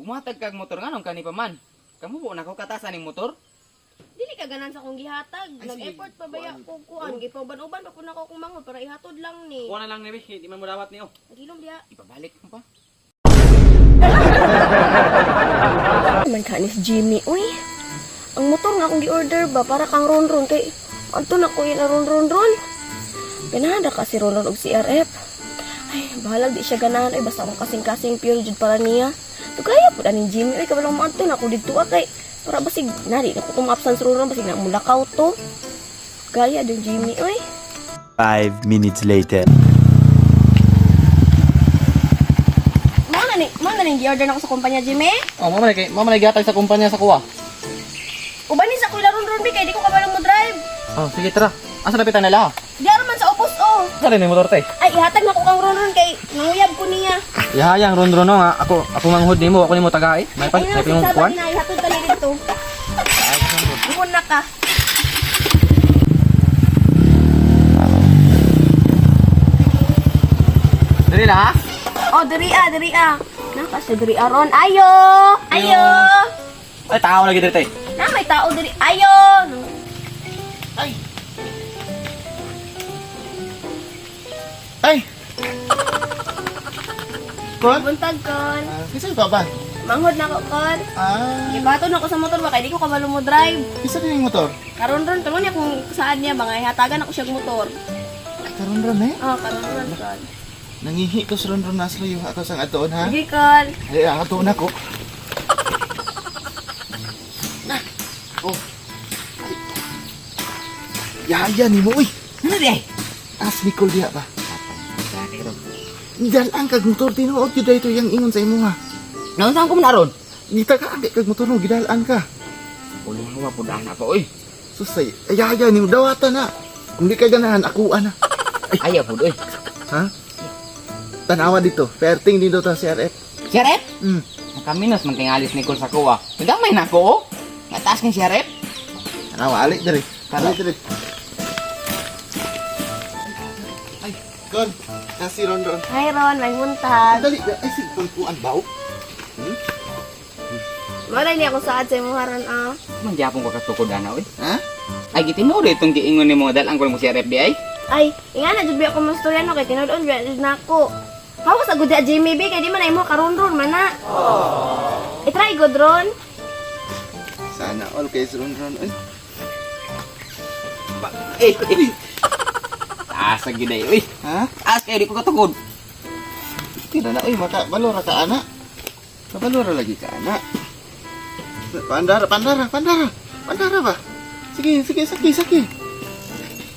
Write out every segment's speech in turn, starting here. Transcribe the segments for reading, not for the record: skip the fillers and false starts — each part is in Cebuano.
Ug mohatag kag motor nganong kani pa man. Kamubo na ko katasan ning motor. Dili ka ganan sa akong gihatag. Ay, sige. Nag-effort pa baya ko kuan, gipauban-uban pa pud nako akong manghod para ihatod lang ni. Kuha na lang ni, di man mo dawat ni oh. Nagilom diha. Ipabalik mo pa. Man ka ni si Jimmy, uy. Ang motor nga akong gi-order ba para kang ron-ron kay adto na ko na ron-ron-ron. Ganahan ra ka si ron-ron og CRF. Ay, bahalag di siya ganahan ay basta akong kasing-kasing pure jud para niya. Tugaya pud aning Jimmy, uy, kabalong moadto na ako didto ah, kay para basig nari na ko tumapsan sa ron-ron basig na mulakaw to. Gaya din Jimmy, uy. 5 minutes later. Mao na ni gi-order na ko sa kumpanya Jimmy. Oh, mo man kay mo man gihatag sa kumpanya sa kuha. Ubanin sa kuya ron-ron bi kay di ko kabalong mo drive. Oh, sige tara. Asa dapat nila? Di aron man sa opos oh. Asa rin motor te? Ay, ihatag na ko kang ron-ron kay nanguyab ko niya. Yahayang ron-ron no nga ako ako manghod nimo, ako nimo tagay. May pa Ay, may pimong sa kuan. na ihatod ta ni dito. Buhon na ka. Dili na ha? Oh, diri ah, diri ah. Naka siya diri aron. Ayo! Ayo! Ay tao lagi diri te. Na may tao diri. Ayo! Ay! Ay! Kon? Buntag kon. Ah, kinsa pa ba? Manghod na ko kon. Ah, Ibato na ko sa motor ba kay di ko kabalo mo drive. kinsa din yung motor? Karon ron tulo niya kung saan niya ba nga ihatagan ako siya motor. Ay, karon ron eh. Oh, karon ron kon. Nangihi ko sa ron ron naslo yung ako sang atoon ha. Sige kon. Ay, ang atoon ako. Na. Oh. Ay. Yaya ni mo uy. Ano di ay? As Nicole diha ba? Dalaan kag motor tinuod gyud dayto yang ingon sa imo ha. Naunsa ko man aron? Ngita ka ang kag motor no gidalaan ka. Ulo mo pud ana pa oy. Susay, ay ay ni mo dawata na. Kung di ka ganahan, ako ana. Ayaw pud oy. Ha? Tanawa dito. Ferting dito ta CRF. CRF? Mm. Nakaminos man tingalis ni Col sa kuha. Nagamay na ako oh. Nga taas ning CRF. Tanawa alik diri. Alik diri. Ay, kon. Nasi ron ron. Hi Ron, may buntag. Dali, ay si kuan baw. Wala niya ako saad sa imong haron ah. Man gyapon ko katukod ana oy. Ha? Ay gitinuod itong giingon nimo nga dalang ko mo CRF di ay. Ay, inga na jud biya ko mastorya no kay tinud-on biya jud nako. Hawas agud diha Jimmy B kay di man na imo karon-ron man na. I-try god ron. Sana all kay si ron ron. Ay, Eh. Eh. Taas ang gid ay oy. ha? Taas kayo di ko katukod. Tira na oy, maka balora ka ana. Kabalora lagi ka ana. Pandara, pandara, pandara. Pandara ba? Sige, sige, saki, saki.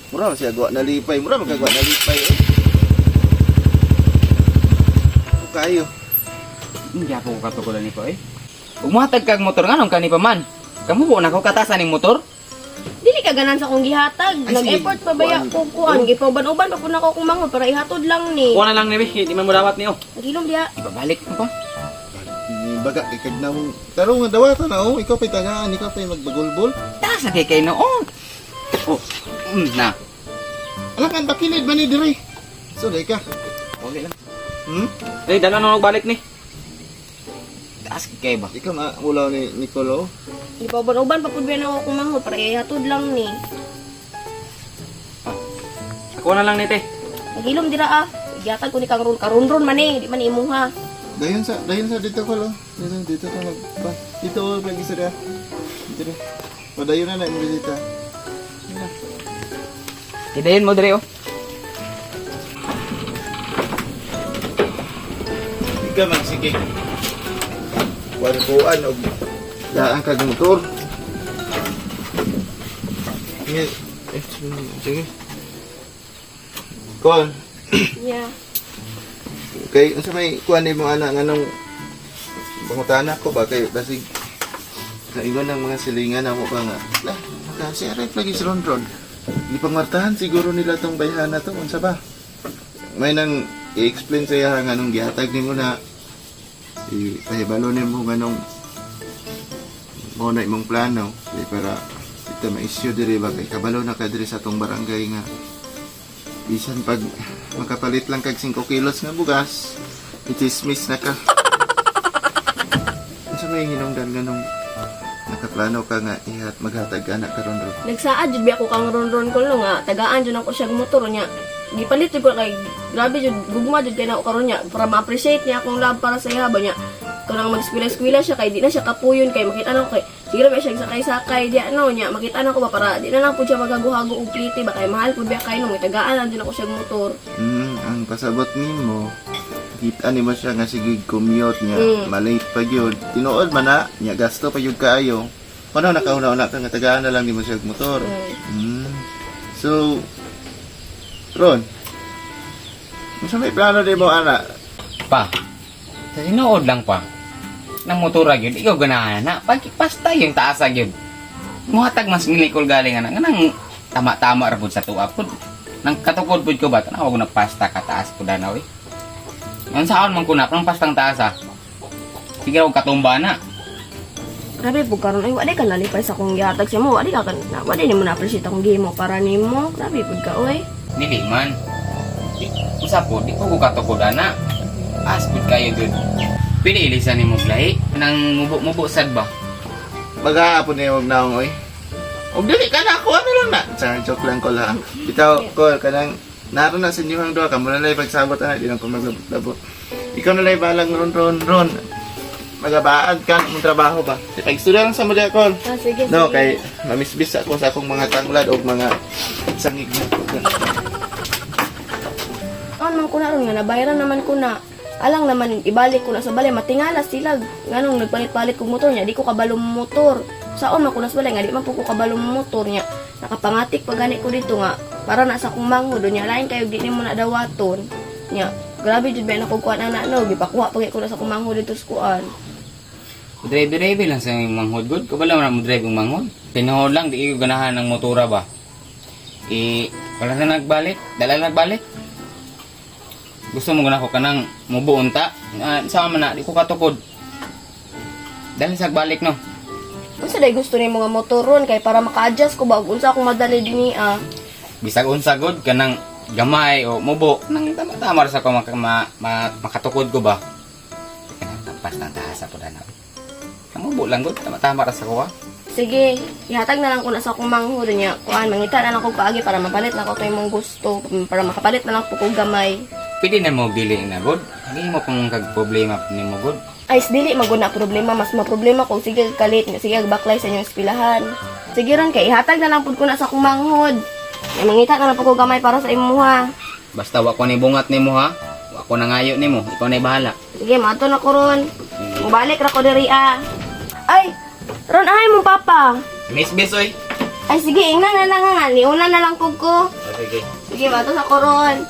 Mura man siya gawa na lipay. Mura man kagawa na lipay. Eh. Kayo. Hindi ako katukod ani pa oy. Ug mohatag kag motor nganong kani pa man. Kamubo na ko katasan ning motor. Dili ka ganan sa akong gihatag. Ay, sige. Nag-effort pa baya ko kuan, gipauban-uban pa pud nako akong manghod para ihatod lang ni. Kuha na lang ni, di man mo dawat ni oh. Nagilom diha. Ipabalik mo pa. Baga, ikag na mo. Tarong nga dawata na, oh. Ikaw pa'y tagaan, ikaw pa'y magbagulbol. Taas na kay kay noon. Oh, na. Alam kan, bakilid ba ni dire? So, day ka. Okay lang. Hmm? Dali dala na balik ni. Taas kay kay ba. Ikaw maulaw ni Nicolo. Gipauban-uban pa pud biya nako akong manghod para ihatod lang ni. Kuha na lang ni te. Nagilom dira ah. Gihatag ko ni kang ron karon-ron man eh, di man imuha. Dayon sa dito ko, lo. Dito, dito ka mag... Pa, dito, lagi sa dito. Dito na. Padayon na na, yung bisita. Yun na. Hidayon mo dire oh. Di ka magsige. Kuan-kuan og daan kag motor. Sige. Eh, sige. Kuan, Yeah. kay unsa may kuan nimo ana nganong pangutana ko ba kay basig naingon ng mga silingan namo ba nga lah naka CRF lagi si Ron Ron. Gipangwartahan siguro nila tong bayhana to unsa ba? May nang i-explain sa iya nganong gihatag nimo na ipahibalo nimo nganong mo na imong plano kay para kita ma-issue diri ba kay kabalo na ka diri sa tong barangay nga bisan pag makapalit lang kag 5 kilos nga bugas, i-dismiss na ka. May hinungdan nga nung nakaplano ka nga ihat maghatag ka na karon ron? Nagsaad jud biya ko kang ron-ron ko no nga tagaan jud ako siya motor niya. Gipalit jud ko kay grabe jud gugma jud kay nako karon niya para ma-appreciate niya akong love para sa iya ba niya. Kanang mag-eskwela-eskwela siya kay di na siya kapuyon kay makita na ko kay siguro ba siya sakay-sakay di ano niya makita na ko ba para di na lang pud siya magaguhago og plite ba kay mahal pud biya kay no tagaan lang jud ako siya motor. Ang pasabot nimo, kita nimo siya nga sige commute niya, malate pa gyud. Tinuod man na, niya gasto pa gyud kaayo. Paano nakauna-una ka nga tagaan na lang nimo siya og motor? So, Ron, unsa may plano nimo ana? Pa, sa tinuod lang pa. Nang motora gyud, ikaw ganahan na. Pagpasta yung taasa gyud. Muhatag mas ngilikol galing ana. Nganang tama-tama ra pud sa tuwa pud. Nang katukod pud ko ba, tanaw ko na pasta kataas pud ana oy. Ang saon man ko na, nang pastang taas ah. Sige raw katumba na. Grabe pud karon ay wala ka nalipay sa akong gihatag sa mo, wala ka na wala nimo na-appreciate akong gihimo para nimo. Grabe pud ka oy. Dili man. Di, usa po, di ko katukod ana. As pud kayo gyud. Pili ilisan nimo lahi nang mubo-mubo sad ba. Maghahapon na yung naong oy. Og dili ka na ako ano lang na. Sa joke lang ko lang. Bitaw ko kanang naroon na sa inyo ang duha kamo na lang pagsabot ana di lang ko maglabot-labot. Ikaw na lang balang ron ron ron. Magabaad ka mong trabaho ba? Pag-istorya lang sa mga kol. Ah, sige, No, sige. kay mamisbis ako sa akong mga tanglad o mga sangig. Kaon man ko na ron nga nabayaran naman ko na. Alang naman ibalik ko na sa balay matingala sila nganong nagpalit-palit kog motor niya di ko kabalo motor. Saon man ko na sa balay nga di man po ko kabalo motor niya. Nakapangatik pa gani ko dito nga para na sa akong manghod niya lain kayo di nimo na dawaton. Nya grabe jud ba na ko kuan ana no gipakuha pa ko na sa akong manghod dito sa kuan. Drive-drive lang sa manghod good. Kabalo na mo drive ang manghod. Tinuod lang di ko ganahan ng motora ba. Eh wala na nagbalik, dala na nagbalik. Gusto mo guna ko kanang mubo unta. Ah, sama man na di ko katukod. Dali sa balik no. Unsa day gusto nimo nga motor ron kay para maka-adjust ko ba og unsa akong madali dinhi ah. Bisag unsa gud kanang gamay o mubo nang tama-tama ra sa ko maka, ma, ma, makatukod ko ba. Kanang pas nang tahasa po na. Mubo lang gud tama-tama ra sa ko ah. Sige, ihatag na lang ko na sa akong manghod niya. Kuan, mangita na lang ko paagi para mapalit na ko kay mong gusto, para makapalit na lang po ko gamay. Pwede na mo dili na gud. Hindi mo kung kag problema nimo gud. Ay, dili magud na problema, mas maproblema kung sige kalit, nga sige baklay sa inyong espilahan. Sige ron kay ihatag na lang pud ko na sa akong manghod. Ya, mangita na lang po ko gamay para sa imuha. Basta wa ko ni bungat nimo ha. Wa ko nangayo nimo, ikaw na bahala. Sige, mato na ko ron. Mubalik ra ko diri ah. Ay, ron ahay mong papa. Miss Besoy. Ay sige, ingnan na lang nga, niuna na lang pud ko. Oh, sige. Sige, mato sa koron.